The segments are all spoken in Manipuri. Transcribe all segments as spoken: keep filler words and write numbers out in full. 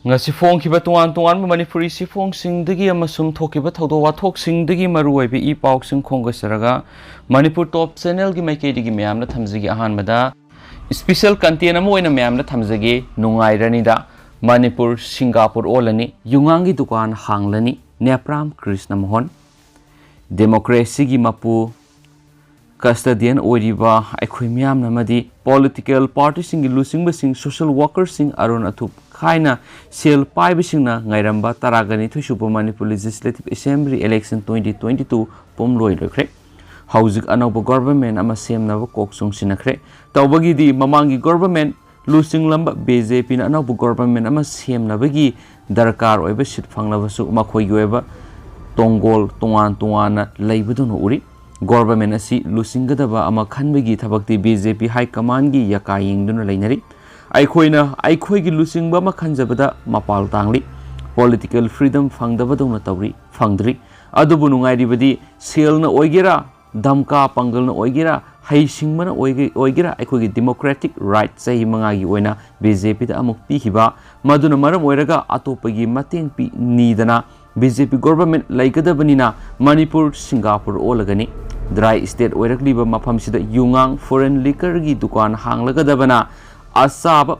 ꯉꯁꯤ ꯐꯣꯡꯈꯤꯕ ꯇꯣꯉꯥꯟ ꯇꯣꯉꯥꯟꯕ ꯃꯅꯤꯄꯨꯔꯤ ꯆꯦꯐꯣꯡꯁꯤꯡꯗꯒꯤ ꯑꯃꯁꯨꯡ ꯊꯣꯛꯈꯤꯕ ꯊꯧꯗꯣꯛ ꯋꯥꯊꯣꯛꯁꯤꯡꯗꯒꯤ ꯃꯔꯨꯑꯣꯏꯕ ꯏ ꯄꯥꯎꯁꯤꯡ ꯈꯣꯝꯒꯠꯆꯔꯒ ꯃꯅꯤꯄꯨꯔ ꯇꯣꯞ ꯆꯦꯅꯦꯜꯒꯤ ꯃꯥꯏꯀꯩꯗꯒꯤ ꯃꯌꯥꯝꯗ ꯊꯝꯖꯒꯦ꯫ ꯑꯍꯥꯟꯕꯗ special content ꯑꯃ ꯑꯣꯏꯅ ꯃꯌꯥꯝꯗ ꯊꯝꯖꯒꯦ꯫ ꯅꯨꯡꯉꯥꯏꯔꯅꯤꯗ, ꯃꯅꯤꯄꯨꯔ ꯁꯤꯡꯒꯥꯄꯨꯔ ꯑꯣꯜꯂꯅꯤ, ꯌꯨꯉꯥꯡꯒꯤ ꯗꯨꯀꯥꯟ ꯍꯥꯡꯂꯅꯤ, ꯅꯦꯄ꯭ꯔꯥꯝ ꯀ꯭ꯔꯤꯁꯅ ꯃꯣꯍꯟ꯫ ꯗꯦꯃꯣꯀ꯭ꯔꯦꯁꯤꯒꯤ ꯃꯄꯨ, ꯀꯁꯇꯗꯤꯌꯟ ꯑꯣꯏꯔꯤꯕ ꯑꯩꯈꯣꯏ ꯃꯤꯌꯥꯝꯅ ꯑꯃꯗꯤ ꯄꯣꯂꯤꯇꯤꯀꯦꯜ ꯄꯥꯔꯇꯤꯁꯤꯡꯒꯤ ꯂꯨꯆꯤꯡꯕꯁꯤꯡ, ꯁꯣꯁꯤꯌꯦꯜ ꯋꯥꯀꯔꯁꯤꯡ ꯑꯔꯣꯟ ꯑꯊꯨꯞ ꯈꯥꯏꯅ ꯁꯦꯜ ꯄꯥꯏꯕꯁꯤꯡꯅ ꯉꯥꯏꯔꯝꯕ ꯇꯔꯥꯒ ꯅꯤꯊꯣꯏ ꯁꯨꯕ Manipur legislative assembly election twenty twenty two ꯄꯨꯝꯂꯣꯏ ꯂꯣꯏꯈ꯭ꯔꯦ꯫ ꯍꯧꯖꯤꯛ ꯑꯅꯧꯕ ꯒꯣꯚꯔꯟꯃꯦꯟꯠ ꯑꯃ ꯁꯦꯝꯅꯕ ꯀꯣꯛ ꯆꯨꯡꯁꯤꯟꯅꯈ꯭ꯔꯦ꯫ ꯇꯧꯕꯒꯤꯗꯤ ꯃꯃꯥꯡꯒꯤ ꯒꯣꯚꯔꯟꯃꯦꯟꯠ ꯂꯨꯆꯤꯡꯂꯝꯕ ꯕꯤ ꯖꯦ ꯄꯤꯅ ꯑꯅꯧꯕ ꯒꯣꯚꯔꯟꯃꯦꯟꯠ ꯑꯃ ꯁꯦꯝꯅꯕꯒꯤ ꯗꯔꯀꯥꯔ ꯑꯣꯏꯕ ꯁꯤꯠ ꯐꯪꯂꯕꯁꯨ ꯃꯈꯣꯏꯒꯤ ꯑꯣꯏꯕ ꯇꯣꯡꯒꯣꯜ ꯇꯣꯉꯥꯟ ꯇꯣꯉꯥꯟꯅ ꯂꯩꯕꯗꯧꯅ ꯎꯔꯤ꯫ ꯒꯣꯚꯔꯟꯃꯦꯟꯠ ꯑꯁꯤ ꯂꯨꯆꯤꯡꯒꯗꯕ ꯑꯃ ꯈꯟꯕꯒꯤ ꯊꯕꯛꯇꯤ ꯕꯤ ꯖꯦ ꯄꯤ ꯍꯥꯏ ꯀꯃꯥꯟꯒꯤ ꯌꯥꯀꯥ ꯌꯦꯡꯗꯨꯅ ꯂꯩꯅꯔꯤ꯫ ꯑꯩꯈꯣꯏꯅ ꯑꯩꯈꯣꯏꯒꯤ ꯂꯨꯆꯤꯡꯕ ꯑꯃ ꯈꯟꯖꯕꯗ ꯃꯄꯥꯜ ꯇꯥꯡꯂꯤ꯫ ꯄꯣꯂꯤꯇꯤꯀꯦꯜ ꯐ꯭ꯔꯤꯗꯝ ꯐꯪꯗꯕꯗꯧꯅ ꯇꯧꯔꯤ, ꯐꯪꯗ꯭ꯔꯤ꯫ ꯑꯗꯨꯕꯨ ꯅꯨꯡꯉꯥꯏꯔꯤꯕꯗꯤ ꯁꯦꯜꯅ ꯑꯣꯏꯒꯦꯔꯥ, ꯗꯝꯀꯥ ꯄꯥꯡꯒꯜꯅ ꯑꯣꯏꯒꯦꯔꯥ, ꯍꯩꯁꯤꯡꯕꯅ ꯑꯣꯏꯒꯦ-, ꯑꯣꯏꯒꯦꯔꯥ, ꯑꯩꯈꯣꯏꯒꯤ ꯗꯦꯃꯣꯀ꯭ꯔꯦꯇꯤꯛ ꯔꯥꯏꯠ ꯆꯍꯤ ꯃꯉꯥꯒꯤ ꯑꯣꯏꯅ ꯕꯤ ꯖꯦ ꯄꯤꯗ ꯑꯃꯨꯛ ꯄꯤꯈꯤꯕ, ꯃꯗꯨꯅ ꯃꯔꯝ ꯑꯣꯏꯔꯒ ꯑꯇꯣꯞꯄꯒꯤ ꯃꯇꯦꯡ ꯄꯤ-, ꯅꯤꯗꯅ ꯕꯤ ꯖꯦ ꯄꯤ ꯒꯣꯚꯔꯟꯃꯦꯟꯠ ꯂꯩꯒꯗꯕꯅꯤꯅ ꯃꯅꯤꯄꯨꯔ ꯁꯤꯡꯒꯥꯄꯨꯔ ꯑꯣꯜꯂꯒꯅꯤ꯫ ꯗ꯭ꯔꯥꯏ ꯁ꯭ꯇꯦꯠ ꯑꯣꯏꯔꯛꯂꯤꯕ ꯃꯐꯝꯁꯤꯗ ꯌꯨꯉꯥꯡ ꯐꯣꯔꯦꯟ ꯂꯤꯀꯔꯒꯤ ꯗꯨꯀꯥꯟ ꯍꯥꯡꯂꯒꯗꯕꯅ ꯑꯆꯥꯕ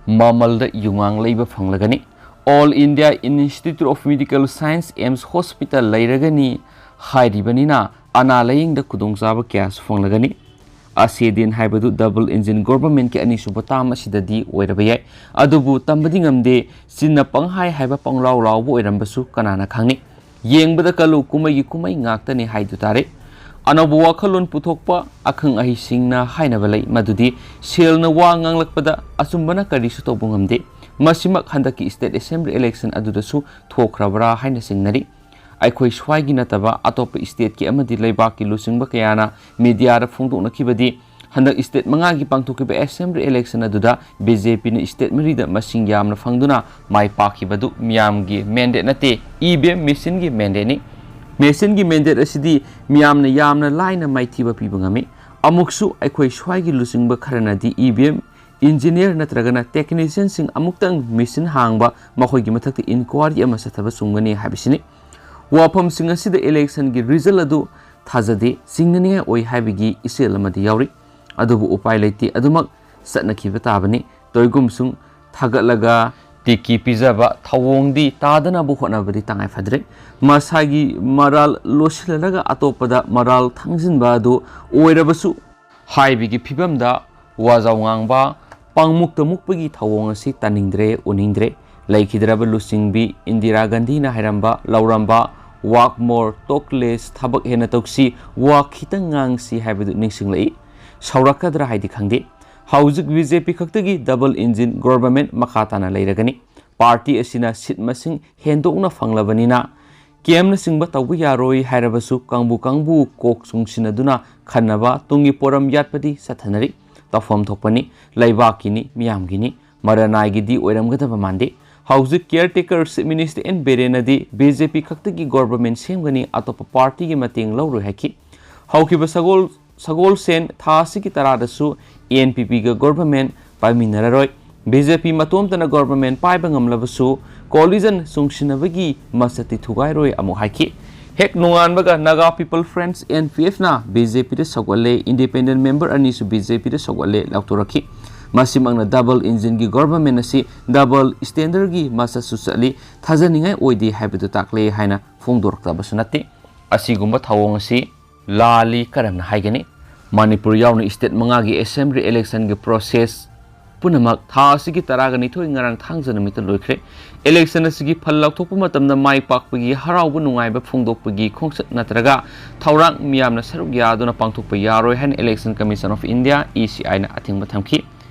ꯃꯃꯜꯗ ꯌꯨꯉꯥꯡ ꯂꯩꯕ ꯐꯪꯂꯒꯅꯤ꯫ All India institute of medical science, AIIMS hospital ꯂꯩꯔꯒꯅꯤ ꯍꯥꯏꯔꯤꯕꯅꯤꯅ ꯑꯅꯥ ꯂꯥꯌꯦꯡꯗ ꯈꯨꯗꯣꯡꯆꯥꯕ ꯀꯌꯥꯁꯨ ꯐꯪꯂꯒꯅꯤ꯫ ꯑꯁꯦꯗꯤꯟ ꯍꯥꯏꯕꯗꯨ ꯗꯕꯜ ꯏꯟꯖꯤꯟ ꯒꯣꯚꯔꯟꯃꯦꯟꯠꯀꯤ ꯑꯅꯤꯁꯨꯕ ꯇꯥꯔꯝ ꯑꯁꯤꯗꯗꯤ ꯑꯣꯏꯔꯕ ꯌꯥꯏ꯫ ꯑꯗꯨꯕꯨ ꯇꯝꯕꯗꯤ ꯉꯝꯗꯦ, ꯆꯤꯟꯅ ꯄꯪꯍꯥꯏ ꯍꯥꯏꯕ ꯄꯪꯂꯥꯎ ꯂꯥꯎꯕ ꯑꯣꯏꯔꯝꯕꯁꯨ ꯀꯅꯥꯅ ꯈꯪꯅꯤ꯫ ꯌꯦꯡꯕꯗ ꯀꯜꯂꯨ ꯀꯨꯝꯍꯩꯒꯤ ꯀꯨꯝꯍꯩ ꯉꯥꯛꯇꯅꯤ ꯍꯥꯏꯗꯨ ꯇꯥꯔꯦ꯫ ꯑꯅꯧꯕ ꯋꯥꯈꯜꯂꯣꯟ ꯄꯨꯊꯣꯛꯄ ꯑꯈꯪ ꯑꯍꯩꯁꯤꯡꯅ ꯍꯥꯏꯅꯕ ꯂꯩ, ꯃꯗꯨꯗꯤ ꯁꯦꯜꯅ ꯋꯥ ꯉꯥꯡꯂꯛꯄꯗ ꯑꯆꯨꯝꯕꯅ ꯀꯔꯤꯁꯨ ꯇꯧꯕ ꯉꯝꯗꯦ꯫ ꯃꯁꯤꯃꯛ ꯍꯟꯗꯛꯀꯤ ꯁ꯭ꯇꯦꯠ ꯑꯦꯁꯦꯝꯕ꯭ꯂꯤ ꯏꯂꯦꯛꯁꯟ ꯑꯗꯨꯗꯁꯨ ꯊꯣꯛꯈ꯭ꯔꯕ꯭ꯔꯥ ꯍꯥꯏꯅ ꯆꯤꯡꯅꯔꯤ꯫ ꯑꯩꯈꯣꯏ ꯁ꯭ꯋꯥꯏꯒꯤ ꯅꯠꯇꯕ ꯑꯇꯣꯞꯄ ꯁ꯭ꯇꯦꯠꯀꯤ ꯑꯃꯗꯤ ꯂꯩꯕꯥꯛꯀꯤ ꯂꯨꯆꯤꯡꯕ ꯀꯌꯥꯅ ꯃꯤꯗꯤꯌꯥꯗ ꯐꯣꯡꯗꯣꯛꯅꯈꯤꯕꯗꯤ ꯍꯟꯗꯛ ꯁ꯭ꯇꯦꯠ ꯃꯉꯥꯒꯤ ꯄꯥꯡꯊꯣꯛꯈꯤꯕ ꯑꯦꯁꯦꯝꯕ꯭ꯂꯤ ꯏꯂꯦꯛꯁꯟ ꯑꯗꯨꯗ ꯕꯤ ꯖꯦ ꯄꯤꯅ ꯁ꯭ꯇꯦꯠ ꯃꯔꯤꯗ ꯃꯁꯤꯡ ꯌꯥꯝꯅ ꯐꯪꯗꯨꯅ ꯃꯥꯏ ꯄꯥꯛꯈꯤꯕꯗꯨ ꯃꯤꯌꯥꯝꯒꯤ ꯃꯦꯟꯗꯦꯠ ꯅꯠꯇꯦ, ꯏ ꯚꯤ ꯑꯦꯝ ꯃꯦꯁꯤꯟꯒꯤ ꯃꯦꯟꯗꯦꯠꯅꯤ꯫ ꯃꯦꯁꯤꯟꯒꯤ ꯃꯦꯟꯗꯦꯠ ꯑꯁꯤꯗꯤ ꯃꯤꯌꯥꯝꯅ ꯌꯥꯝꯅ ꯂꯥꯏꯅ ꯃꯥꯏꯊꯤꯕ ꯄꯤꯕ ꯉꯝꯃꯤ꯫ ꯑꯃꯨꯛꯁꯨ ꯑꯩꯈꯣꯏ ꯁ꯭ꯋꯥꯏꯒꯤ ꯂꯨꯆꯤꯡꯕ ꯈꯔꯅꯗꯤ ꯏ ꯚꯤ ꯑꯦꯝ ꯏꯟꯖꯤꯅꯤꯌꯔ ꯅꯠꯇ꯭ꯔꯒꯅ ꯇꯦꯛꯅꯤꯁꯤꯌꯟꯁꯤꯡ ꯑꯃꯨꯛꯇꯪ ꯃꯦꯆꯤꯟ ꯍꯥꯡꯕ, ꯃꯈꯣꯏꯒꯤ ꯃꯊꯛꯇ ꯏꯟꯀ꯭ꯋꯥꯔꯤ ꯑꯃ ꯆꯠꯊꯕ ꯆꯨꯝꯒꯅꯤ ꯍꯥꯏꯕꯁꯤꯅꯤ꯫ ꯋꯥꯐꯝꯁꯤꯡ ꯑꯁꯤꯗ ꯏꯂꯦꯛꯁꯟꯒꯤ ꯔꯤꯖꯜ ꯑꯗꯨ ꯊꯥꯖꯗꯦ, ꯆꯤꯡꯅꯅꯤꯡꯉꯥꯏ ꯑꯣꯏ ꯍꯥꯏꯕꯒꯤ ꯏꯆꯦꯜ ꯑꯃꯗꯤ ꯌꯥꯎꯔꯤ꯫ ꯑꯗꯨꯕꯨ ꯎꯄꯥꯏ ꯂꯩꯇꯦ, ꯑꯗꯨꯃꯛ ꯆꯠꯅꯈꯤꯕ ꯇꯥꯕꯅꯤ꯫ ꯇꯣꯏꯒꯨꯝꯁꯨꯡ ꯊꯥꯒꯠꯂꯒ ꯇꯤꯀꯤ ꯄꯤꯖꯕ ꯊꯧꯑꯣꯡꯗꯤ ꯇꯥꯗꯅꯕ ꯍꯣꯠꯅꯕꯗꯤ ꯇꯉꯥꯏ ꯐꯗ꯭ꯔꯦ꯫ ꯃꯁꯥꯒꯤ ꯃꯔꯥꯜ ꯂꯣꯠꯁꯤꯜꯂꯒ ꯑꯇꯣꯞꯄꯗ ꯃꯔꯥꯜ ꯊꯥꯡꯖꯤꯟꯕ ꯑꯗꯨ ꯑꯣꯏꯔꯕꯁꯨ, ꯍꯥꯏꯕꯒꯤ ꯐꯤꯕꯝꯗ ꯋꯥꯖꯥꯎ ꯉꯥꯡꯕ, ꯄꯥꯡꯃꯨꯛꯇ ꯃꯨꯛꯄꯒꯤ ꯊꯧꯑꯣꯡ ꯑꯁꯤ ꯇꯥꯅꯤꯡꯗ꯭ꯔꯦ, ꯎꯅꯤꯡꯗ꯭ꯔꯦ꯫ ꯂꯩꯈꯤꯗ꯭ꯔꯕ ꯂꯨꯆꯤꯡꯕꯤ ꯏꯟꯗꯤꯔꯥ ꯒꯥꯟꯙꯤꯅ ꯍꯥꯏꯔꯝꯕ, ꯂꯥꯎꯔꯝꯕ, "Work more, talk less, ꯊꯕꯛ ꯍꯦꯟꯅ ꯇꯧꯁꯤ, ꯋꯥ ꯈꯤꯇꯪ ꯉꯥꯡꯁꯤ" ꯍꯥꯏꯕꯗꯨ ꯅꯤꯡꯁꯤꯡꯂꯛꯏ꯫ ꯁꯥꯎꯔꯛꯀꯗ꯭ꯔꯥ ꯍꯥꯏꯗꯤ ꯈꯪꯗꯦ꯫ ꯍꯧꯖꯤꯛ ꯕꯤ ꯖꯦ ꯄꯤ ꯈꯛꯇꯒꯤ ꯗꯕꯜ ꯏꯟꯖꯤꯟ ꯒꯣꯚꯔꯟꯃꯦꯟꯠ ꯃꯈꯥ ꯇꯥꯅ ꯂꯩꯔꯒꯅꯤ꯫ ꯄꯥꯔꯇꯤ ꯑꯁꯤꯅ ꯁꯤꯠ ꯃꯁꯤꯡ ꯍꯦꯟꯗꯣꯛꯅ ꯐꯪꯂꯕꯅꯤꯅ, ꯀꯦꯝꯅꯆꯤꯡꯕ ꯇꯧꯕ ꯌꯥꯔꯣꯏ ꯍꯥꯏꯔꯕꯁꯨ, ꯀꯥꯡꯕꯨ ꯀꯥꯡꯕꯨ ꯀꯣꯛ ꯆꯨꯡꯁꯤꯟꯅꯗꯨꯅ ꯈꯟꯅꯕ, ꯇꯨꯡꯒꯤ ꯄꯣꯔꯝ ꯌꯥꯠꯄꯗꯤ ꯆꯠꯊꯅꯔꯤ꯫ ꯇꯧꯐꯝ ꯊꯣꯛꯄꯅꯤ꯫ ꯂꯩꯕꯥꯛꯀꯤꯅꯤ, ꯃꯤꯌꯥꯝꯒꯤꯅꯤ꯫ ꯃꯔꯅꯥꯏꯒꯤꯗꯤ ꯑꯣꯏꯔꯝꯒꯗꯕ ꯃꯥꯟꯗꯦ꯫ ꯍꯧꯖꯤꯛ caretaker chief minister N ꯕꯤꯔꯦꯟꯅꯗꯤ ꯕꯤ ꯖꯦ ꯄꯤ ꯈꯛꯇꯒꯤ ꯒꯣꯚꯔꯟꯃꯦꯟꯠ ꯁꯦꯝꯒꯅꯤ, ꯑꯇꯣꯞꯄ ꯄꯥꯔꯇꯤꯒꯤ ꯃꯇꯦꯡ ꯂꯧꯔꯣꯏ ꯍꯥꯏꯈꯤ꯫ ꯍꯧꯈꯤꯕ ꯁꯒꯣꯜ, ꯁꯒꯣꯜꯁꯦꯟ ꯊꯥ ꯑꯁꯤꯒꯤ ꯇꯔꯥꯗꯁꯨ ꯑꯦꯟ ꯄꯤ ꯄꯤꯒ ꯒꯣꯚꯔꯟꯃꯦꯟꯠ ꯄꯥꯏꯃꯤꯟꯅꯔꯔꯣꯏ꯫ ꯕꯤ ꯖꯦ ꯄꯤ ꯃꯇꯣꯝꯇꯅ ꯒꯣꯚꯔꯟꯃꯦꯟꯠ ꯄꯥꯏꯕ ꯉꯝꯂꯕꯁꯨ, ꯀꯣꯂꯤꯖꯟ ꯆꯨꯡꯁꯤꯟꯅꯕꯒꯤ ꯃꯁꯛꯇꯤ ꯊꯨꯒꯥꯏꯔꯣꯏ ꯑꯃꯨꯛ ꯍꯥꯏꯈꯤ꯫ ꯍꯦꯛ ꯅꯣꯡꯉꯥꯟꯕꯒ Naga people front, N P ꯑꯦꯐꯅ ꯕꯤ ꯖꯦ ꯄꯤꯗ ꯁꯧꯒꯠꯂꯦ, ꯏꯟꯗꯤꯄꯦꯟꯗꯦꯟꯠ ꯃꯦꯝꯕꯔ ꯑꯅꯤꯁꯨ ꯕꯤ ꯖꯦ ꯄꯤꯗ ꯁꯧꯒꯠꯂꯦ ꯂꯥꯎꯊꯣꯔꯛꯈꯤ꯫ ꯃꯁꯤꯃꯛꯅ ꯗꯕꯜ ꯏꯟꯖꯤꯟꯒꯤ ꯒꯣꯚꯔꯟꯃꯦꯟꯠ ꯑꯁꯤ ꯗꯕꯜ ꯁ꯭ꯇꯦꯟꯗꯔꯒꯤ ꯃꯁꯛꯁꯨ ꯆꯠꯂꯤ, ꯊꯥꯖꯅꯤꯡꯉꯥꯏ ꯑꯣꯏꯗꯦ ꯍꯥꯏꯕꯗꯨ ꯇꯥꯛꯂꯦ ꯍꯥꯏꯅ ꯐꯣꯡꯗꯣꯔꯛꯇꯕꯁꯨ ꯅꯠꯇꯦ꯫ ꯑꯁꯤꯒꯨꯝꯕ ꯊꯧꯑꯣꯡ ꯑꯁꯤ ꯂꯥꯜꯂꯤ ꯀꯔꯝꯅ ꯍꯥꯏꯒꯅꯤ? ꯃꯅꯤꯄꯨꯔ ꯌꯥꯎꯅ ꯁ꯭ꯇꯦꯠ ꯃꯉꯥꯒꯤ ꯑꯦꯁꯦꯝꯕ꯭ꯂꯤ ꯏꯂꯦꯛꯁꯟꯒꯤ ꯄ꯭ꯔꯣꯁꯦꯁ ꯄꯨꯝꯅꯃꯛ ꯊꯥ ꯑꯁꯤꯒꯤ ꯇꯔꯥꯒ ꯅꯤꯊꯣꯏ, ꯉꯔꯥꯡ ꯊꯥꯡꯖ ꯅꯨꯃꯤꯠꯇ ꯂꯣꯏꯈ꯭ꯔꯦ꯫ ꯏꯂꯦꯛꯁꯟ ꯑꯁꯤꯒꯤ ꯐꯜ ꯂꯥꯎꯊꯣꯛꯄ ꯃꯇꯝꯗ ꯃꯥꯏ ꯄꯥꯛꯄꯒꯤ ꯍꯔꯥꯎꯕ ꯅꯨꯡꯉꯥꯏꯕ ꯐꯣꯡꯗꯣꯛꯄꯒꯤ ꯈꯣꯡꯆꯠ ꯅꯠꯇ꯭ꯔꯒ ꯊꯧꯔꯥꯡ ꯃꯤꯌꯥꯝꯅ ꯁꯔꯨꯛ ꯌꯥꯗꯨꯅ ꯄꯥꯡꯊꯣꯛꯄ ꯌꯥꯔꯣꯏ ꯍꯥꯏꯅ Election Commission of India, E ꯁꯤ ꯑꯥꯏꯅ ꯑꯊꯤꯡꯕ ꯊꯝꯈꯤ꯫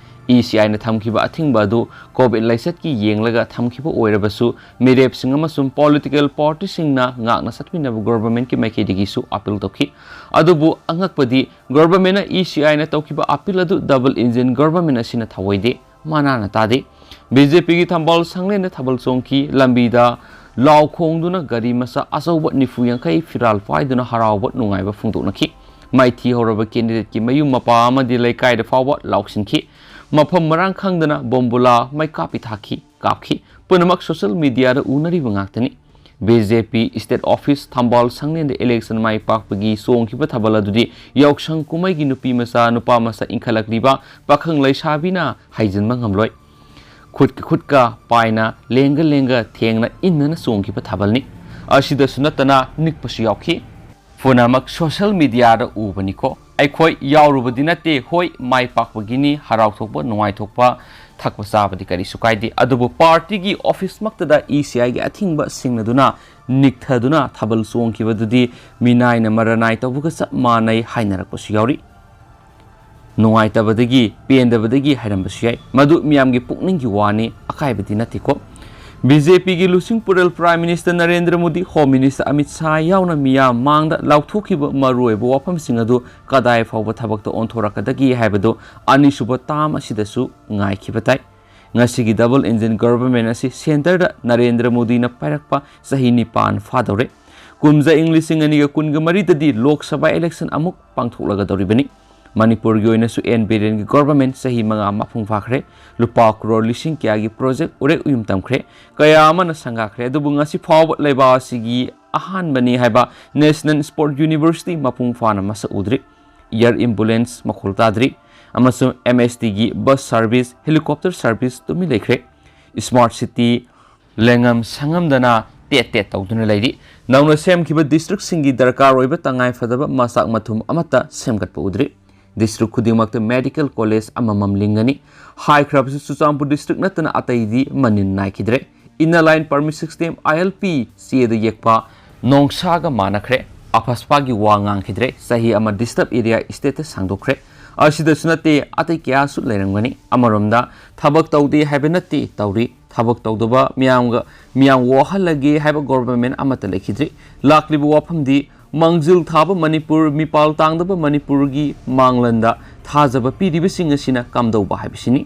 ꯏ ꯁꯤ ꯑꯥꯏꯅ ꯊꯝꯈꯤꯕ ꯑꯊꯤꯡꯕ ꯑꯗꯨ ꯀꯣꯚꯤꯗ ꯂꯥꯏꯆꯠꯀꯤ ꯌꯦꯡꯂꯒ ꯊꯝꯈꯤꯕ ꯑꯣꯏꯔꯕꯁꯨ, ꯃꯤꯔꯦꯞꯁꯤꯡ ꯑꯃꯁꯨꯡ ꯄꯣꯂꯤꯇꯤꯀꯦꯜ ꯄꯥꯔꯇꯤꯁꯤꯡꯅ ꯉꯥꯛꯅ ꯆꯠꯃꯤꯟꯅꯕ ꯒꯣꯚꯔꯟꯃꯦꯟꯠꯀꯤ ꯃꯥꯏꯀꯩꯗꯒꯤꯁꯨ ꯑꯥꯄꯤꯜ ꯇꯧꯈꯤ꯫ ꯑꯗꯨꯕꯨ ꯑꯉꯛꯄꯗꯤ, ꯒꯣꯚꯔꯟꯃꯦꯟꯠꯅ ꯏ ꯁꯤ ꯑꯥꯏꯅ ꯇꯧꯈꯤꯕ ꯑꯥꯄꯤꯜ ꯑꯗꯨ ꯗꯕꯜ ꯏꯟꯖꯤꯟ ꯒꯣꯚꯔꯟꯃꯦꯟꯠ ꯑꯁꯤꯅ ꯊꯧꯑꯣꯏꯗꯦ, ꯃꯅꯥꯅ ꯇꯥꯗꯦ꯫ ꯕꯤ ꯖꯦ ꯄꯤꯒꯤ ꯊꯝꯕꯥꯜ ꯁꯪꯂꯦꯟꯗ ꯊꯥꯕꯜ ꯆꯣꯡꯈꯤ, ꯂꯝꯕꯤꯗ ꯂꯥꯎ ꯈꯣꯡꯗꯨꯅ ꯒꯥꯔꯤ ꯃꯆꯥ ꯑꯆꯧꯕ ꯅꯤꯐꯨ ꯌꯥꯡꯈꯩ ꯐꯤꯔꯥꯜ ꯄꯥꯏꯗꯨꯅ ꯍꯔꯥꯎꯕ ꯅꯨꯡꯉꯥꯏꯕ ꯐꯣꯡꯗꯣꯛꯅꯈꯤ꯫ ꯃꯥꯏꯊꯤ ꯍꯧꯔꯕ ꯀꯦꯟꯗꯤꯗꯦꯠꯀꯤ ꯃꯌꯨꯝ ꯃꯄꯥ ꯑꯃꯗꯤ ꯂꯩꯀꯥꯏꯗ ꯐꯥꯎꯕ ꯂꯥꯎꯁꯤꯟꯈꯤ꯫ ꯃꯐꯝ ꯃꯔꯥꯡ ꯈꯪꯗꯅ ꯕꯣꯝꯕꯨꯂꯥ ꯃꯩꯀꯥꯞꯄꯤ ꯊꯥꯈꯤ, ꯀꯥꯞꯈꯤ꯫ ꯄꯨꯝꯅꯃꯛ ꯁꯣꯁꯤꯌꯦꯜ ꯃꯤꯗꯤꯌꯥꯗ ꯎꯅꯔꯤꯕ ꯉꯥꯛꯇꯅꯤ꯫ ꯕꯤ ꯖꯦ ꯄꯤ ꯁ꯭ꯇꯦꯠ ꯑꯣꯐꯤꯁ ꯊꯝꯕꯥꯜ ꯁꯪꯂꯦꯟꯗ ꯏꯂꯦꯛꯁꯟ ꯃꯥꯏ ꯄꯥꯛꯄꯒꯤ ꯆꯣꯡꯈꯤꯕ ꯊꯥꯕꯜ ꯑꯗꯨꯗꯤ ꯌꯥꯎꯁꯪ ꯀꯨꯝꯍꯩꯒꯤ ꯅꯨꯄꯤ ꯃꯆꯥ, ꯅꯨꯄꯥ ꯃꯆꯥ ꯏꯟꯈꯠꯂꯛꯂꯤꯕ ꯄꯥꯈꯪ ꯂꯩꯁꯥꯕꯤꯅ ꯍꯩꯖꯤꯟꯕ ꯉꯝꯂꯣꯏ꯫ ꯈꯨꯠꯀ ꯈꯨꯠꯀ ꯄꯥꯏꯅ, ꯂꯦꯡꯒ ꯂꯦꯡꯒ ꯊꯦꯡꯅ ꯏꯟꯅꯅ ꯆꯣꯡꯈꯤꯕ ꯊꯥꯕꯜꯅꯤ꯫ ꯑꯁꯤꯗꯁꯨ ꯅꯠꯇꯅ ꯅꯤꯛꯄꯁꯨ ꯌꯥꯎꯈꯤ꯫ ꯄꯨꯝꯅꯃꯛ ꯁꯣꯁꯤꯌꯦꯜ ꯃꯤꯗꯤꯌꯥꯗ ꯎꯕꯅꯤꯀꯣ꯫ ꯑꯩꯈꯣꯏ ꯌꯥꯎꯔꯨꯕꯗꯤ ꯅꯠꯇꯦ, ꯍꯣꯏ, ꯃꯥꯏ ꯄꯥꯛꯄꯒꯤꯅꯤ, ꯍꯔꯥꯎꯊꯣꯛꯄ, ꯅꯨꯡꯉꯥꯏꯊꯣꯛꯄ, ꯊꯛꯄ ꯆꯥꯕꯗꯤ ꯀꯔꯤꯁꯨ ꯀꯥꯏꯗꯦ꯫ ꯑꯗꯨꯕꯨ ꯄꯥꯔꯇꯤꯒꯤ ꯑꯣꯐꯤꯁꯃꯛꯇꯗ ꯏ ꯁꯤ ꯑꯥꯏꯒꯤ ꯑꯊꯤꯡꯕ ꯁꯤꯡꯅꯗꯨꯅ ꯅꯤꯛꯊꯗꯨꯅ ꯊꯥꯕꯜ ꯆꯣꯡꯈꯤꯕꯗꯨꯗꯤ ꯃꯤꯅꯥꯏꯅ ꯃꯔꯅꯥꯏ ꯇꯧꯕꯒ ꯆꯞ ꯃꯥꯟꯅꯩ ꯍꯥꯏꯅꯔꯛꯄꯁꯨ ꯌꯥꯎꯔꯤ꯫ ꯅꯨꯡꯉꯥꯏꯇꯕꯗꯒꯤ, ꯄꯦꯟꯗꯕꯗꯒꯤ ꯍꯥꯏꯔꯝꯕꯁꯨ ꯌꯥꯏ꯫ ꯃꯗꯨ ꯃꯤꯌꯥꯝꯒꯤ ꯄꯨꯛꯅꯤꯡꯒꯤ ꯋꯥꯅꯤ, ꯑꯀꯥꯏꯕꯗꯤ ꯅꯠꯇꯦꯀꯣ꯫ ꯕꯤ ꯖꯦ ꯄꯤꯒꯤ ꯂꯨꯆꯤꯡ ꯄꯨꯔꯦꯜ prime minister Narendra Modi, home minister Amit Shah ꯌꯥꯎꯅ ꯃꯤꯌꯥꯝ ꯃꯥꯡꯗ ꯂꯥꯎꯊꯣꯛꯈꯤꯕ ꯃꯔꯨꯑꯣꯏꯕ ꯋꯥꯐꯝꯁꯤꯡ ꯑꯗꯨ ꯀꯗꯥꯏ ꯐꯥꯎꯕ ꯊꯕꯛꯇ ꯑꯣꯟꯊꯣꯔꯛꯀꯗꯒꯦ ꯍꯥꯏꯕꯗꯨ ꯑꯅꯤꯁꯨꯕ ꯇꯥꯝ ꯑꯁꯤꯗꯁꯨ ꯉꯥꯏꯈꯤꯕ ꯇꯥꯏ꯫ ꯉꯁꯤꯒꯤ ꯗꯕꯜ ꯏꯟꯖꯤꯟ ꯒꯚꯔꯟꯃꯦꯟ ꯑꯁꯤ ꯁꯦꯟꯇꯔꯗ ꯅꯔꯦꯟꯗ꯭ꯔ ꯃꯣꯗꯤꯅ ꯄꯥꯏꯔꯛꯄ ꯆꯍꯤ ꯅꯤꯄꯥꯟ ꯐꯥꯗꯧꯔꯦ꯫ ꯀꯨꯝꯖꯥ ꯏꯪ ꯂꯤꯁꯤꯡ ꯑꯅꯤꯒ ꯀꯨꯟꯒ ꯃꯔꯤꯗꯗꯤ ꯂꯣꯛ ꯁꯚꯥ ꯏꯂꯦꯛꯁꯟ ꯑꯃꯨꯛ ꯄꯥꯡꯊꯣꯛꯂꯒꯗꯧꯔꯤꯕꯅꯤ꯫ ꯃꯅꯤꯄꯨꯔꯒꯤ ꯑꯣꯏꯅꯁꯨ ꯑꯦꯟ ꯕꯤꯔꯦꯟꯒꯤ ꯒꯚꯔꯟꯃꯦꯟ ꯆꯍꯤ ꯃꯉꯥ ꯃꯄꯨꯡ ꯐꯥꯈ꯭ꯔꯦ꯫ ꯂꯨꯄꯥ ꯀ꯭ꯔꯣꯔ ꯂꯤꯁꯤꯡ ꯀꯌꯥꯒꯤ ꯄ꯭ꯔꯣꯖꯦꯛ ꯎꯔꯦꯛ ꯎꯌꯨꯝ ꯇꯝꯈ꯭ꯔꯦ꯫ ꯀꯌꯥ ꯑꯃꯅ ꯁꯪꯒꯥꯈ꯭ꯔꯦ꯫ ꯑꯗꯨꯕꯨ ꯉꯁꯤ ꯐꯥꯎꯕ ꯂꯩꯕꯥꯛ ꯑꯁꯤꯒꯤ ꯑꯍꯥꯟꯕꯅꯤ ꯍꯥꯏꯕ ꯅꯦꯁꯅꯦꯜ ꯁ꯭ꯄꯣꯔꯠ ꯌꯨꯅꯤꯚꯔꯁꯤꯇꯤ ꯃꯄꯨꯡ ꯐꯥꯅ ꯃꯁꯛ ꯎꯗ꯭ꯔꯤ꯫ ꯑꯦꯌꯔ ꯑꯦꯝꯕꯨꯂꯦꯟꯁ ꯃꯈꯣꯜ ꯇꯥꯗ꯭ꯔꯤ꯫ ꯑꯃꯁꯨꯡ ꯑꯦꯝ ꯑꯦꯁ ꯇꯤꯒꯤ ꯕꯁ ꯁꯥꯔꯚꯤꯁ, ꯍꯦꯂꯤꯀꯣꯞꯇꯔ ꯁꯥꯔꯚꯤꯁ ꯇꯨꯃꯤꯟ ꯂꯩꯈ꯭ꯔꯦ꯫ ꯁ꯭ꯃꯥꯔꯠ ꯁꯤꯇꯤ ꯂꯦꯡꯉꯝ ꯁꯪꯉꯝꯗꯅ ꯇꯦꯠ ꯇꯦꯠ ꯇꯧꯗꯨꯅ ꯂꯩꯔꯤ꯫ ꯅꯧꯅ ꯁꯦꯝꯈꯤꯕ ꯗꯤꯁꯇ꯭ꯔꯤꯛꯁꯤꯡꯒꯤ ꯗꯔꯀꯥꯔ ꯑꯣꯏꯕ ꯇꯉꯥꯏ ꯐꯗꯕ ꯃꯆꯥꯛ ꯃꯊꯨꯝ ꯑꯃꯠꯇ ꯁꯦꯝꯒꯠꯄ ꯎꯗ꯭ꯔꯤ꯫ ꯗꯤꯁꯇ꯭ꯔꯤꯛ ꯈꯨꯗꯤꯡꯃꯛꯇ ꯃꯦꯗꯤꯀꯦꯜ ꯀꯣꯂꯦꯖ ꯑꯃꯃꯝ ꯂꯤꯡꯒꯅꯤ꯫ ꯍꯥꯏꯈ꯭ꯔꯕꯁꯨ ꯆꯨꯔꯆꯥꯟꯄꯨꯔ ꯗꯤꯁꯇ꯭ꯔꯤꯛ ꯅꯠꯇꯅ ꯑꯇꯩꯗꯤ ꯃꯅꯤꯟ ꯅꯥꯏꯈꯤꯗ꯭ꯔꯦ꯫ ꯏꯟꯅꯔ ꯂꯥꯏꯟ ꯄꯔꯃꯤꯠ ꯁꯤꯁꯇꯦꯝ, ꯑꯥꯏ ꯑꯦꯜ ꯄꯤ, ꯆꯦꯗ ꯌꯦꯛꯄ ꯅꯣꯡꯁꯥꯒ ꯃꯥꯟꯅꯈ꯭ꯔꯦ꯫ ꯑꯐꯁꯄꯥꯒꯤ ꯋꯥ ꯉꯥꯡꯈꯤꯗ꯭ꯔꯦ꯫ ꯆꯍꯤ ꯑꯃ ꯗꯤꯁꯇꯔꯕ ꯑꯦꯔꯤꯌꯥ ꯁ꯭ꯇꯦꯇꯁ ꯁꯥꯡꯗꯣꯛꯈ꯭ꯔꯦ꯫ ꯑꯁꯤꯗꯁꯨ ꯅꯠꯇꯦ, ꯑꯇꯩ ꯀꯌꯥꯁꯨ ꯂꯩꯔꯝꯒꯅꯤ꯫ ꯑꯃꯔꯣꯝꯗ ꯊꯕꯛ ꯇꯧꯗꯦ ꯍꯥꯏꯕ ꯅꯠꯇꯦ, ꯇꯧꯔꯤ꯫ ꯊꯕꯛ ꯇꯧꯗꯕ ꯃꯤꯌꯥꯝꯒ, ꯃꯤꯌꯥꯝ ꯋꯥꯍꯜꯂꯒꯦ ꯍꯥꯏꯕ ꯒꯣꯚꯔꯟꯃꯦꯟ ꯑꯃꯠꯇ ꯂꯩꯈꯤꯗ꯭ꯔꯤ꯫ ꯂꯥꯛꯂꯤꯕ ꯋꯥꯐꯝꯗꯤ ꯃꯥꯡꯖꯤꯜ ꯊꯥꯕ ꯃꯅꯤꯄꯨꯔ, ꯃꯤꯄꯥꯜ ꯇꯥꯡꯗꯕ ꯃꯅꯤꯄꯨꯔꯒꯤ ꯃꯥꯡꯂꯟꯗ ꯊꯥꯖꯕ ꯄꯤꯔꯤꯕꯁꯤꯡ ꯑꯁꯤꯅ ꯀꯝꯗꯧꯕ ꯍꯥꯏꯕꯁꯤꯅꯤ꯫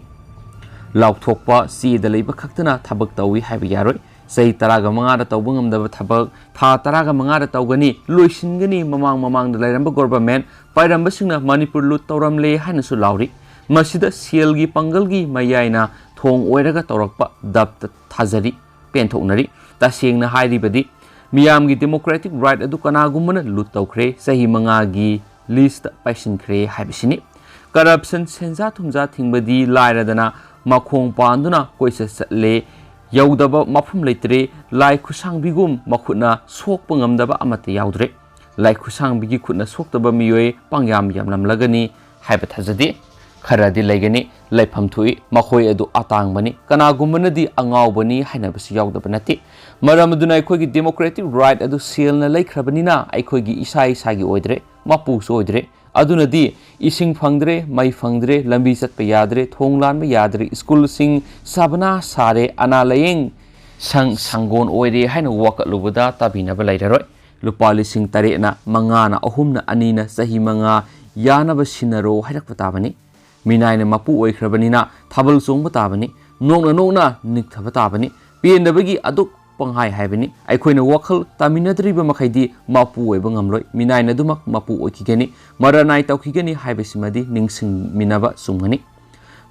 ꯂꯥꯎꯊꯣꯛꯄ, ꯆꯦꯗ ꯂꯩꯕ ꯈꯛꯇꯅ ꯊꯕꯛ ꯇꯧꯏ ꯍꯥꯏꯕ ꯌꯥꯔꯣꯏ꯫ ꯆꯍꯤ ꯇꯔꯥꯒ ꯃꯉꯥꯗ ꯇꯧꯕ ꯉꯝꯗꯕ ꯊꯕꯛ ꯊꯥ ꯇꯔꯥꯒ ꯃꯉꯥꯗ ꯇꯧꯒꯅꯤ, ꯂꯣꯏꯁꯤꯟꯒꯅꯤ, ꯃꯃꯥꯡ ꯃꯃꯥꯡꯗ ꯂꯩꯔꯝꯕ ꯒꯣꯚꯔꯟꯃꯦꯟ ꯄꯥꯏꯔꯝꯕꯁꯤꯡꯅ ꯃꯅꯤꯄꯨꯔ ꯂꯨꯠ ꯇꯧꯔꯝꯂꯦ ꯍꯥꯏꯅꯁꯨ ꯂꯥꯎꯔꯤ꯫ ꯃꯁꯤꯗ ꯁꯦꯜꯒꯤ ꯄꯥꯡꯒꯜꯒꯤ ꯃꯌꯥꯏꯅ ꯊꯣꯡ ꯑꯣꯏꯔꯒ ꯇꯧꯔꯛꯄ ꯗꯞꯇ ꯊꯥꯖꯔꯤ, ꯄꯦꯟꯊꯣꯛꯅꯔꯤ꯫ ꯇꯁꯦꯡꯅ ꯍꯥꯏꯔꯤꯕꯗꯤ, ꯃꯤꯌꯥꯝꯒꯤ democratic right ꯑꯗꯨ ꯀꯅꯥꯒꯨꯝꯕꯅ ꯂꯨꯠ ꯇꯧꯈ꯭ꯔꯦ, ꯆꯍꯤ ꯃꯉꯥꯒꯤ ꯂꯤꯁꯇ ꯄꯥꯏꯁꯤꯟꯈ꯭ꯔꯦ ꯍꯥꯏꯕꯁꯤꯅꯤ꯫ Corruption, ꯁꯦꯟꯖꯥ ꯊꯨꯝꯖꯥ ꯊꯤꯡꯕꯗꯤ ꯂꯥꯏꯔꯗꯅ, ꯃꯈꯣꯡ ꯄꯥꯟꯗꯨꯅ ꯀꯣꯏꯆꯠ ꯆꯠꯂꯦ, ꯌꯧꯗꯕ ꯃꯐꯝ ꯂꯩꯇ꯭ꯔꯦ, ꯂꯥꯏ ꯈꯨꯠꯁꯥꯡꯕꯤꯒꯨꯝ ꯃꯈꯨꯠꯅ ꯁꯣꯛꯄ ꯉꯝꯗꯕ ꯑꯃꯠꯇ ꯌꯥꯎꯗ꯭ꯔꯦ꯫ ꯂꯥꯏ ꯈꯨꯠꯁꯥꯡꯕꯤꯒꯤ ꯈꯨꯠꯅ ꯁꯣꯛꯇꯕ ꯃꯤꯑꯣꯏ ꯄꯪꯌꯥꯝ ꯌꯥꯝꯂꯝꯂꯒꯅꯤ ꯍꯥꯏꯕ ꯊꯥꯖꯗꯦ꯫ ꯈꯔꯗꯤ ꯂꯩꯒꯅꯤ, ꯂꯩꯐꯝ ꯊꯣꯛꯏ, ꯃꯈꯣꯏ ꯑꯗꯨ ꯑꯇꯥꯡꯕꯅꯤ, ꯀꯅꯥꯒꯨꯝꯕꯅꯗꯤ ꯑꯉꯥꯎꯕꯅꯤ ꯍꯥꯏꯅꯕꯁꯨ ꯌꯥꯎꯗꯕ ꯅꯠꯇꯦ꯫ ꯃꯔꯝ ꯑꯗꯨꯅ ꯑꯩꯈꯣꯏꯒꯤ democratic right ꯑꯗꯨ ꯁꯦꯜꯅ ꯂꯩꯈ꯭ꯔꯕꯅꯤꯅ, ꯑꯩꯈꯣꯏꯒꯤ ꯏꯁꯥ ꯏꯁꯥꯒꯤ ꯑꯣꯏꯗ꯭ꯔꯦ, ꯃꯄꯨꯁꯨ ꯑꯣꯏꯗ꯭ꯔꯦ꯫ ꯑꯗꯨꯅꯗꯤ ꯏꯁꯤꯡ ꯐꯪꯗ꯭ꯔꯦ, ꯃꯩ ꯐꯪꯗ꯭ꯔꯦ, ꯂꯝꯕꯤ ꯆꯠꯄ ꯌꯥꯗ꯭ꯔꯦ, ꯊꯣꯡ ꯂꯥꯟꯕ ꯌꯥꯗ꯭ꯔꯦ, ꯁ꯭ꯀꯨꯜꯁꯤꯡ ꯁꯥꯕꯅꯥ ꯁꯥꯔꯦ, ꯑꯅꯥ ꯂꯥꯌꯦꯡ ꯁꯪ ꯁꯪꯒꯣꯟ ꯑꯣꯏꯔꯦ ꯍꯥꯏꯅ ꯋꯥꯀꯠꯂꯨꯕꯗ ꯇꯥꯕꯤꯅꯕ ꯂꯩꯔꯔꯣꯏ꯫ ꯂꯨꯄꯥ ꯂꯤꯁꯤꯡ ꯇꯔꯦꯠꯅ, ꯃꯉꯥꯅ, ꯑꯍꯨꯝꯅ, ꯑꯅꯤꯅ ꯆꯍꯤ ꯃꯉꯥ ꯌꯥꯅꯕ ꯁꯤꯟꯅꯔꯣ ꯍꯥꯏꯔꯛꯄ ꯇꯥꯕꯅꯤ꯫ ꯃꯤꯅꯥꯏꯅ ꯃꯄꯨ ꯑꯣꯏꯈ꯭ꯔꯕꯅꯤꯅ ꯊꯥꯕꯜ ꯆꯣꯡꯕ ꯇꯥꯕꯅꯤ, ꯅꯣꯛꯅ ꯅꯣꯛꯅ ꯅꯤꯛꯊꯕ ꯇꯥꯕꯅꯤ, ꯄꯦꯟꯗꯕꯒꯤ ꯑꯗꯨꯛ ꯄꯪꯍꯥꯏ ꯍꯥꯏꯕꯅꯤ꯫ ꯑꯩꯈꯣꯏꯅ ꯋꯥꯈꯜ ꯇꯥꯃꯤꯟꯅꯗ꯭ꯔꯤꯕ ꯃꯈꯩꯗꯤ ꯃꯄꯨ ꯑꯣꯏꯕ ꯉꯝꯂꯣꯏ꯫ ꯃꯤꯅꯥꯏꯅ ꯑꯗꯨꯃꯛ ꯃꯄꯨ ꯑꯣꯏꯈꯤꯒꯅꯤ, ꯃꯔꯅꯥꯏ ꯇꯧꯈꯤꯒꯅꯤ ꯍꯥꯏꯕꯁꯤꯃꯗꯤ ꯅꯤꯡꯁꯤꯡꯃꯤꯟꯅꯕ ꯆꯨꯝꯒꯅꯤ꯫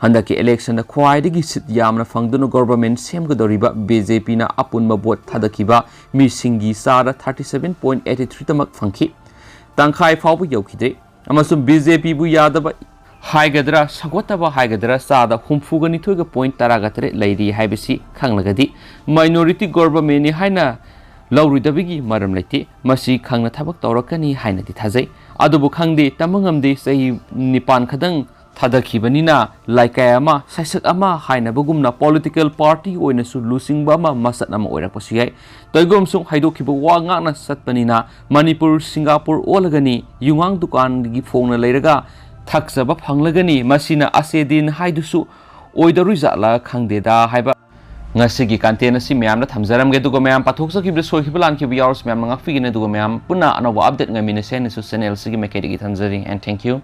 ꯍꯟꯗꯛꯀꯤ election ꯗ ꯈ꯭ꯋꯥꯏꯗꯒꯤ ꯁꯤꯠ ꯌꯥꯝꯅ ꯐꯪꯗꯨꯅ government ꯁꯦꯝꯒꯗꯧꯔꯤꯕ B J P ꯅ ꯑꯄꯨꯟꯕ vote ꯊꯥꯗꯈꯤꯕ ꯃꯤꯁꯤꯡꯒꯤ ꯆꯥꯗ thirty seven point eighty three ꯇꯃꯛ ꯐꯪꯈꯤ꯫ ꯇꯪꯈꯥꯏ ꯐꯥꯎꯕ ꯌꯧꯈꯤꯗ꯭ꯔꯦ꯫ ꯑꯃꯁꯨꯡ B J P ꯕꯨ ꯌꯥꯗꯕ ꯍꯥꯏꯒꯗ꯭ꯔꯥ, ꯁꯧꯒꯠꯇꯕ ꯍꯥꯏꯒꯗ꯭ꯔꯥ, ꯆꯥꯗ ꯍꯨꯝꯐꯨꯒ ꯅꯤꯊꯣꯏꯒ point ꯇꯔꯥꯒ ꯇꯔꯦꯠ ꯂꯩꯔꯤ ꯍꯥꯏꯕꯁꯤ ꯈꯪꯂꯒꯗꯤ minority government ꯅꯤ ꯍꯥꯏꯅ ꯂꯧꯔꯣꯏꯗꯕꯒꯤ ꯃꯔꯝ ꯂꯩꯇꯦ꯫ ꯃꯁꯤ ꯈꯪꯅ ꯊꯕꯛ ꯇꯧꯔꯛꯀꯅꯤ ꯍꯥꯏꯅꯗꯤ ꯊꯥꯖꯩ꯫ ꯑꯗꯨꯕꯨ ꯈꯪꯗꯦ, ꯇꯝꯕ ꯉꯝꯗꯦ, ꯆꯍꯤ ꯅꯤꯄꯥꯟ ꯈꯛꯇꯪ ꯊꯥꯗꯈꯤꯕꯅꯤꯅ ꯂꯩꯀꯥꯏ ꯑꯃ, ꯁꯩꯁꯛ ꯑꯃ ꯍꯥꯏꯅꯕꯒꯨꯝꯅ political party ꯑꯣꯏꯅꯁꯨ ꯂꯨꯆꯤꯡꯕ ꯑꯃ, ꯃꯁꯛ ꯑꯃ ꯑꯣꯏꯔꯛꯄꯁꯨ ꯌꯥꯏ꯫ ꯇꯣꯏꯒꯣꯝꯁꯨ ꯍꯥꯏꯗꯣꯛꯈꯤꯕ ꯋꯥ ꯉꯥꯛꯅ ꯆꯠꯄꯅꯤꯅ ꯃꯅꯤꯄꯨꯔ ꯁꯤꯡꯒꯥꯄꯨꯔ ꯑꯣꯜꯂꯒꯅꯤ, ꯌꯨꯉꯥꯡ ꯗꯨꯀꯥꯟꯗꯒꯤ ꯐꯣꯡꯅ ꯂꯩꯔꯒ ꯊꯛꯆꯕ ꯐꯪꯂꯒꯅꯤ꯫ ꯃꯁꯤꯅ ꯑꯁꯦꯗꯤꯟ ꯍꯥꯏꯗꯨꯁꯨ ꯑꯣꯏꯗꯧꯔꯤꯖꯥꯠꯂ ꯈꯪꯗꯦꯗ ꯍꯥꯏꯕ꯫ ꯉꯁꯤꯒꯤ content ꯑꯁꯤ ꯃꯌꯥꯝꯗ ꯊꯝꯖꯔꯝꯒꯦ, ꯑꯗꯨꯒ ꯃꯌꯥꯝ ꯄꯥꯊꯣꯛꯆꯈꯤꯕꯗ ꯁꯣꯏꯈꯤꯕ ꯂꯥꯟꯈꯤꯕ ꯌꯥꯎꯔꯁꯨ ꯃꯌꯥꯝꯅ ꯉꯥꯛꯄꯤꯒꯅꯤ, ꯑꯗꯨꯒ ꯃꯌꯥꯝ ꯄꯨꯟꯅ ꯑꯅꯧꯕ update ꯉꯥꯏꯃꯤꯟꯅꯁꯦ ꯍꯥꯏꯅꯁꯨ channel ꯑꯁꯤꯒꯤ ꯃꯥꯏꯀꯩꯗꯒꯤ ꯊꯝꯖꯔꯤ꯫ And thank you꯫